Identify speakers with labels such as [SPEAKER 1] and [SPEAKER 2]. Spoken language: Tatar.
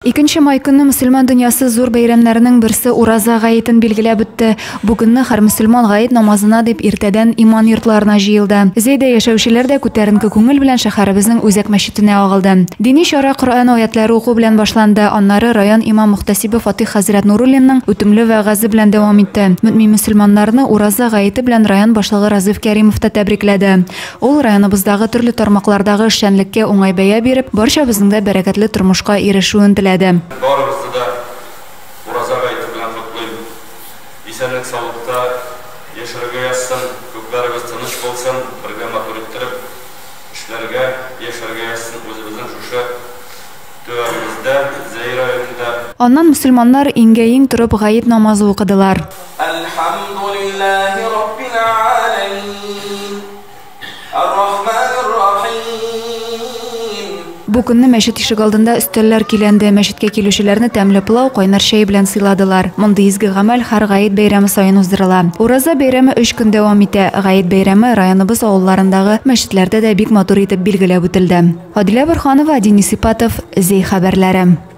[SPEAKER 1] Икенче май көнне мөселман дөньясы зур бәйрәмнәренең берсе Ураза гаетен билгеләп үтте. Бу көнне һәр мөселман гает намазына дип иртәдән иман йортларына җыелды. Зәйдә яшәүчеләр дә күтәренке күңел белән шәһәребезнең үзәк мәчетенә агылды. Дини чара Коръән аятләре уку белән башланды, аннары район имам-мөхтәсибе Фатыйх хәзрәт Нуруллинның үтемле вәгазе белән дәвам итте. Мөэмин мөселманнарны Ураза гаете белән район башлыгы Разыйф Кәримов та тәбрикләде. Ул районыбыздагы төрле тармаклардагы эшчәнлеккә уңай бәя биреп, барчабызның да бәрәкәтле тормышка ирешүен теләде.
[SPEAKER 2] Барыгызны да Ураза гаете белән котлыйм. Исәнлек-саулыкта яшәргә язсын, күкләребез тыныч булсын, бергә матур иттереп эшләргә, яшәргә язсын үзебезнең шушы төбәгебездә, Зәй районында.
[SPEAKER 1] Аннан мөселманнар иңгә-иң торып гает намазы укыдылар.
[SPEAKER 3] Әлхәмдүлилләһи раббил галәмин, әр-рахманир рахим.
[SPEAKER 1] Бу көнне мәчет ишегалдында өстәлләр көйләнде, мәчеткә килүчеләрне тәмле пылау, кайнар чәй белән сыйладылар. Мондый изге гамәл һәр гает бәйрәме саен уздырыла. Ураза бәйрәме өч көн дәвам итә. Гает бәйрәме районыбыз авылларындагы мәчетләрдә дә бик матур итеп билгеләп үтелде. Адилә Борһанова, Денис Ипатов, Зәй хәбәрләре.